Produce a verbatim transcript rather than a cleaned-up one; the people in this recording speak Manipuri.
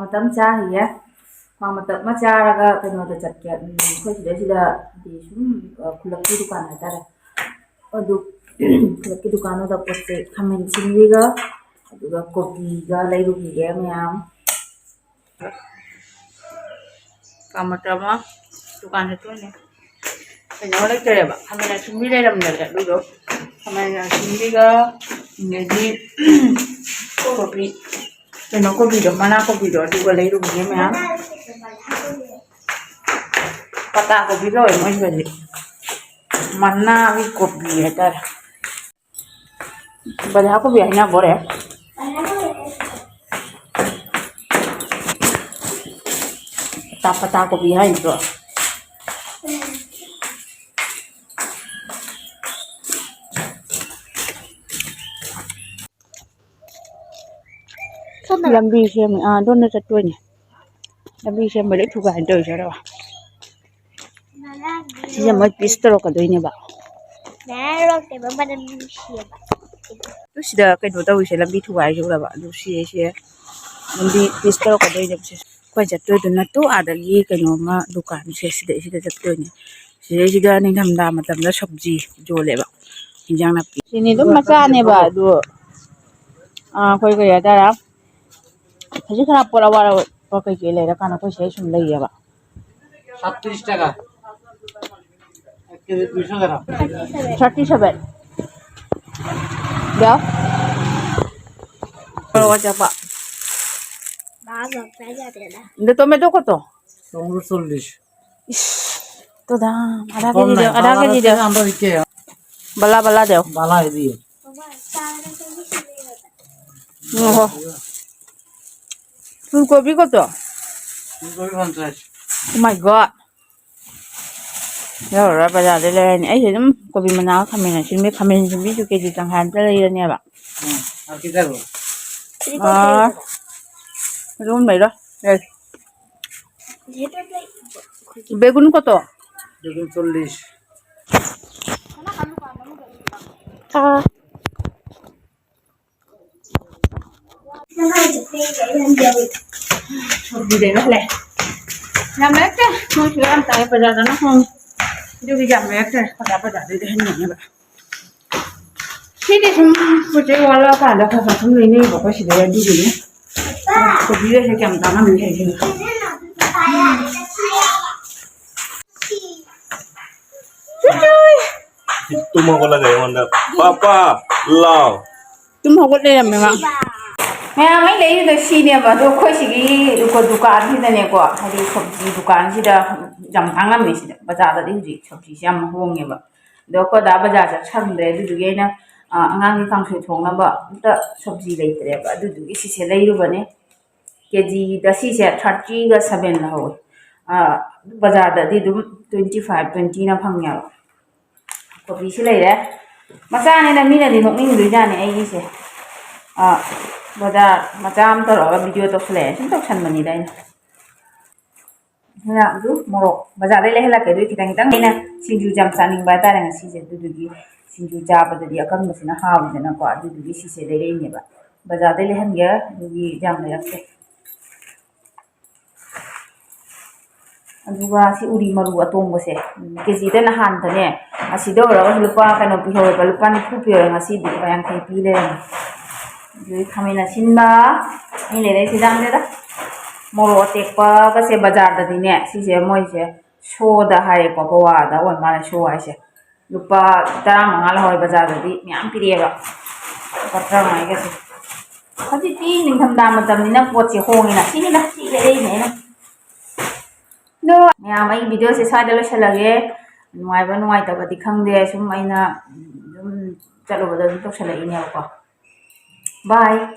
ꯃꯇꯝ ꯆꯥꯈꯤꯒꯦ꯫ ꯈ꯭ꯋꯥꯡ ꯃꯇꯞ ꯑꯃ ꯆꯥꯔꯒ ꯀꯩꯅꯣꯗ ꯆꯠꯀꯦ꯫ ꯎꯝ, ꯑꯩꯈꯣꯏ ꯁꯤꯗꯩꯁꯤꯗ ꯍꯥꯏꯗꯤ ꯁꯨꯝ, ꯑ, ꯈꯨꯜꯂꯛꯀꯤ ꯗꯨꯀꯥꯟ ꯍꯥꯏꯇꯥꯔꯦ꯫ ꯑꯗꯨ ꯈꯨꯜꯂꯛꯀꯤ ꯗꯨꯀꯥꯟꯗꯨꯗ ꯄꯣꯠ ꯆꯩ ꯈꯥꯃꯦꯟ ꯑꯁꯤꯟꯕꯤꯒ ꯑꯗꯨꯒ ꯀꯣꯕꯤꯒ ꯂꯩꯔꯨꯈꯤꯒꯦ ꯃꯌꯥꯝ꯫ ꯀꯥ ꯃꯇꯝ ꯑꯃ ꯗꯨꯀꯥꯟ ꯆꯠꯇꯣꯏꯅꯦ꯫ ꯀꯩꯅꯣ ꯂꯩꯇꯔꯦꯕ, ꯈꯥꯃꯦꯟ ꯑꯁꯤꯟꯕꯤ ꯂꯩꯔꯝꯗꯔꯦ꯫ ꯑꯗꯨꯗꯣ ꯈꯥꯃꯦꯟ ꯑꯁꯤꯟꯕꯤꯒ ꯑꯗꯒꯤ ꯀꯣꯕꯤ, ꯀꯩꯅꯣ ꯀꯣꯕꯤꯗꯣ, ꯃꯅꯥ ꯀꯣꯕꯤꯗꯣ, ꯑꯗꯨꯒ ꯂꯩꯔꯨꯕꯅꯦ ꯃꯌꯥꯝ꯫ ꯄꯇꯥ ꯀꯣꯕꯤ ꯀꯧꯋꯦ ꯃꯣꯏ ꯁꯤꯗꯗꯤ꯫ ꯃꯅꯥꯒꯤ ꯀꯣꯕꯤ ꯍꯥꯏꯇꯥꯔꯦ꯫ ꯕꯟꯙꯀꯣꯕꯤ ꯍꯥꯏꯅꯕꯣꯔꯦ꯫ ꯄꯇꯥ, ꯄꯇꯥ ꯀꯣꯕꯤ ꯍꯥꯏꯅꯤꯀꯣ꯫ ꯂꯝꯕꯤ ꯁꯦꯝꯃꯤ꯫ ꯑꯥ, ꯑꯗꯣꯝꯗ ꯆꯠꯇꯣꯏꯅꯦ꯫ ꯂꯝꯕꯤ ꯁꯦꯝꯕ ꯂꯣꯏ ꯊꯨꯒꯥꯏꯅ ꯇꯧꯔꯤꯁꯦ ꯑꯗꯨꯒ꯫ ꯁꯤꯁꯦ ꯃꯣꯏ ꯄꯤꯁ ꯇꯧꯔꯛꯀꯗꯣꯏꯅꯦꯕ꯫ ꯉꯔꯥꯡ ꯂꯣꯛꯇꯦꯕ ꯃꯅꯝ ꯅꯨꯡꯁꯤꯌꯦꯕ꯫ ꯑꯗꯨ ꯁꯤꯗ ꯀꯩꯅꯣ ꯇꯧꯔꯤꯁꯦ, ꯂꯝꯕꯤ ꯊꯨꯒꯥꯏꯔꯤꯁꯦ ꯎꯔꯕ? ꯑꯗꯨ ꯁꯤꯁꯦ, ꯁꯤꯁꯦ ꯂꯝꯕꯤ ꯄꯤꯁ ꯇꯧꯔꯛꯀꯗꯣꯏꯅꯦꯕ ꯁꯤꯁꯦ꯫ ꯑꯩꯈꯣꯏ ꯆꯠꯇꯣꯏꯗꯨꯅ ꯇꯨ ꯑꯥꯗꯒꯤ ꯀꯩꯅꯣꯝꯃ ꯗꯨꯀꯥꯟꯁꯦ ꯁꯤꯗꯩꯁꯤꯗ ꯆꯠꯇꯣꯏꯅꯦ꯫ ꯁꯤꯗꯩꯁꯤꯗ ꯅꯤꯡꯊꯝꯊꯥ ꯃꯇꯝꯗ ꯁꯕꯖꯤ ꯌꯣꯜꯂꯦꯕ, ꯏꯟꯖꯥꯡ ꯅꯥꯄꯤ꯫ ꯁꯤꯅꯤ ꯑꯗꯨꯝ ꯃꯆꯥꯅꯦꯕ, ꯑꯗꯨ, ꯑꯥ, ꯑꯩꯈꯣꯏ ꯀꯩ ꯍꯥꯏꯇꯥꯔꯦ, ꯈꯖꯤꯛ ꯈꯔ ꯄꯣꯠ ꯑꯋꯥꯠ ꯑꯋꯥꯠꯄ ꯀꯩꯀꯩ ꯂꯩꯔꯀꯥꯟꯗ ꯑꯩꯈꯣꯏ ꯁꯤꯗꯩ ꯁꯨꯝ ꯂꯩꯌꯦꯕ꯫ সাতত্রিশ টাকা। এক কেজি দুইশো গ্রাম। Thirty seven. দেও। বড় বাচ্চা পা। বাবা, বাবা, যা, যা, যা। দে, টমেটো কত? টমেটো চল্লিশ। ইস, তো দাম। আধা কেজি দেও, আধা কেজি দেও। আমরা দিকে। বালা, বালা দেও। বালা এই দিয়ে। বাবা, চা আধা কেজি ছিল এটা। ওহো। ফুলকপি কত? ফুলকপি পঞ্চাশ। Oh my God. ꯌꯧꯔꯔꯣꯏ, ꯕꯖꯥꯔꯗꯩ ꯂꯩꯔꯅꯤ꯫ ꯑꯩꯁꯦ ꯑꯗꯨꯝ ꯀꯣꯕꯤ ꯃꯅꯥ, ꯈꯥꯃꯦꯟ ꯑꯁꯤꯟꯕꯤ, ꯈꯥꯃꯦꯟ ꯑꯁꯤꯟꯕꯤꯁꯨ ꯀꯦꯖꯤ ꯇꯪꯈꯥꯏ ꯑꯝꯇ ꯂꯩꯔꯅꯦꯕ꯫ ꯎꯝ, ꯑꯥ, ꯑꯗꯨꯝ ꯂꯩꯔꯣ꯫ ꯂꯩ꯫ ꯕꯦꯒꯨꯟ ꯀꯣꯇꯣ? ꯕꯦꯒꯨꯟ ꯆꯜꯂꯤꯁ꯫ ꯑꯥ꯫ ꯁꯣꯕꯤ ꯂꯩꯕ ꯍꯜꯂꯛꯑꯦ꯫ ꯌꯥꯝ ꯂꯩꯔꯛꯇꯦ꯫ ꯃꯣꯏꯁꯨ ꯌꯥꯝ ꯇꯥꯏ꯫ ꯕꯖꯥꯔꯗꯅ ꯍꯣꯡꯉꯦ꯫ ꯑꯗꯨꯒꯤ ꯌꯥꯝ ꯂꯩꯔꯛꯇ꯭ꯔꯦ꯫ ꯕꯖꯥꯔ, ꯕꯖꯥꯔꯗꯩꯗꯤ ꯍꯦꯟꯅ ꯌꯦꯡꯉꯦꯕ꯫ ꯁꯤꯗꯤ ꯁꯨꯝ ꯄꯣꯠ ꯆꯩ ꯋꯥꯠꯂꯛꯑꯀꯥꯟꯗ ꯈꯔ ꯈꯔ ꯁꯨꯝ ꯂꯩꯅꯩꯌꯦꯕꯀꯣ ꯁꯤꯗꯩ꯫ ꯑꯗꯨꯒꯤꯅꯦ꯫ ꯀꯣꯕꯤꯒꯁꯦ ꯀꯌꯥꯝ ꯇꯥꯡꯉꯝꯅꯤ ꯍꯥꯏꯁꯤꯅ꯫ ꯇꯨꯝ ꯍꯧꯒꯠꯂꯒ ꯑꯩꯉꯣꯟꯗ, "ꯄꯥꯄꯥ, ꯂꯥꯎ"꯫ ꯇꯨꯝ ꯍꯧꯒꯠ ꯂꯩꯔꯝꯃꯦ ꯃꯥ꯫ ꯃꯌꯥꯝ ꯑꯩ ꯂꯩꯔꯤꯗꯣ ꯁꯤꯅꯦꯕ꯫ ꯑꯗꯣ ꯑꯩꯈꯣꯏ ꯁꯤꯒꯤ ꯗꯨꯀꯥꯟꯁꯤꯗꯅꯦꯀꯣ, ꯍꯥꯏꯗꯤ ꯁꯕꯖꯤ ꯗꯨꯀꯥꯟꯁꯤꯗ ꯌꯥꯝ ꯇꯥꯡꯉꯝꯃꯦ ꯁꯤꯗ꯫ ꯕꯖꯥꯔꯗꯗꯤ ꯍꯧꯖꯤꯛ ꯁꯕꯖꯤꯁꯦ ꯌꯥꯝ ꯍꯣꯡꯉꯦꯕ꯫ ꯑꯗꯣ ꯑꯩꯈꯣꯏ ꯗꯥ ꯕꯖꯥꯔ ꯆꯠ ꯁꯪꯗ꯭ꯔꯦ꯫ ꯑꯗꯨꯗꯨꯒꯤ ꯑꯩꯅ, ꯑ, ꯑꯉꯥꯡꯒꯤ ꯀꯥꯡꯁꯣꯏ ꯊꯣꯡꯅꯕ ꯑꯝꯇ ꯁꯕꯖꯤ ꯂꯩꯇ꯭ꯔꯦꯕ꯫ ꯑꯗꯨꯗꯨꯒꯤ ꯁꯤꯁꯦ ꯂꯩꯔꯨꯕꯅꯦ꯫ ꯀꯦꯖꯤꯗ ꯁꯤꯁꯦ thirtyꯒ seven ꯂꯧꯍꯧꯋꯦ꯫ ꯑ, ꯕꯖꯥꯔꯗꯗꯤ ꯑꯗꯨꯝ twenty five, twentyꯅ ꯐꯪꯉꯦꯕ꯫ ꯀꯣꯕꯤꯁꯤ ꯂꯩꯔꯦ꯫ ꯃꯆꯥꯅꯤꯅ ꯃꯤꯅꯗꯤ ꯅꯣꯛꯅꯤꯡꯗꯣꯏꯖꯥꯠꯅꯤ ꯑꯩꯒꯤꯁꯦ꯫ ꯑ, ꯕꯖꯥꯔ ꯃꯆꯥ ꯑꯃ ꯇꯧꯔꯒ video ꯇꯧꯁꯜꯂꯛꯑꯦ꯫ ꯁꯨꯝ ꯇꯧꯁꯟꯕꯅꯤꯗ ꯑꯩꯅ꯫ ꯍꯤꯟꯖꯥꯡꯁꯨ ꯃꯣꯔꯣꯛ ꯕꯖꯥꯔꯗꯩ ꯂꯩꯍꯜꯂꯛꯀꯦ꯫ ꯑꯗꯨꯗꯤ ꯈꯤꯇꯪ ꯈꯤꯇꯪ ꯑꯩꯅ ꯁꯤꯡꯖꯨ ꯌꯥꯝ ꯆꯥꯅꯤꯡꯕ ꯍꯥꯏꯇꯥꯔꯦ ꯉꯁꯤꯁꯦ꯫ ꯑꯗꯨꯗꯨꯒꯤ ꯁꯤꯡꯖꯨ ꯆꯥꯕꯗꯗꯤ ꯑꯀꯪꯕꯁꯤꯅ ꯍꯥꯎꯋꯤꯗꯅꯀꯣ꯫ ꯑꯗꯨꯗꯨꯒꯤ ꯁꯤꯁꯦ ꯂꯩꯔꯛꯏꯅꯦꯕ꯫ ꯕꯖꯥꯔꯗꯩ ꯂꯩꯍꯟꯒꯦ꯫ ꯑꯗꯨꯒꯤ ꯌꯥꯝ ꯂꯩꯔꯛꯇꯦ꯫ ꯑꯗꯨꯒ ꯁꯤ ꯎꯔꯤ ꯃꯔꯨ ꯑꯇꯣꯡꯕꯁꯦ, ꯀꯦꯖꯤꯗ ꯅꯍꯥꯟꯗꯅꯦ ꯑꯁꯤꯗ ꯑꯣꯏꯔꯒ ꯂꯨꯄꯥ ꯀꯩꯅꯣ ꯄꯤꯍꯧꯋꯦꯕ, ꯂꯨꯄꯥ ꯅꯤꯐꯨ ꯄꯤꯍꯧꯋꯦ, ꯉꯁꯤꯗꯤ ꯂꯨꯄꯥ ꯌꯥꯡꯈꯩ ꯄꯤ ꯂꯩꯔꯝꯃꯦ꯫ ꯑꯗꯨꯗꯩ ꯈꯥꯃꯦꯟ ꯑꯁꯤꯟꯕ, ꯑꯩ ꯂꯩꯔꯛꯏꯁꯦ ꯌꯥꯝꯗꯦꯗ꯫ ꯃꯣꯔꯣꯛ ꯑꯇꯦꯛꯄꯒꯁꯦ ꯕꯖꯥꯔꯗꯗꯤꯅꯦ, ꯁꯤꯁꯦ ꯃꯣꯏꯁꯦ ꯁꯣꯗ ꯍꯥꯏꯌꯦꯀꯣ, ꯄꯋꯥꯗ ꯑꯣꯏ ꯃꯥꯜꯂꯦ ꯁꯣ ꯍꯥꯏꯁꯦ꯫ ꯂꯨꯄꯥ ꯇꯔꯥꯃꯉꯥ ꯂꯧꯍꯧꯋꯦ ꯕꯖꯥꯔꯗꯗꯤ, ꯃꯌꯥꯝ ꯄꯤꯔꯛꯑꯦꯕ꯫ ꯂꯨꯄꯥ ꯇꯔꯥꯃꯉꯥꯒꯁꯦ꯫ ꯍꯧꯖꯤꯛꯇꯤ ꯅꯤꯡꯊꯝꯊꯥ ꯃꯇꯝꯅꯤꯅ ꯄꯣꯠꯁꯦ ꯍꯣꯡꯉꯤꯅ, ꯁꯤꯅꯤꯗ, ꯁꯤ ꯂꯩꯔꯛꯏꯅꯦ ꯑꯩꯅ꯫ ꯑꯗꯣ ꯃꯌꯥꯝ, ꯑꯩꯒꯤ videoꯁꯦ ꯁ꯭ꯋꯥꯏꯗ ꯂꯣꯏꯁꯤꯜꯂꯒꯦ꯫ ꯅꯨꯡꯉꯥꯏꯕ ꯅꯨꯡꯉꯥꯏꯇꯕꯗꯤ ꯈꯪꯗꯦ, ꯁꯨꯝ ꯑꯩꯅ ꯑꯗꯨꯝ ꯆꯠꯂꯨꯕꯗ ꯑꯗꯨꯝ ꯇꯧꯁꯜꯂꯛꯏꯅꯦꯕꯀꯣ꯫ Bye꯫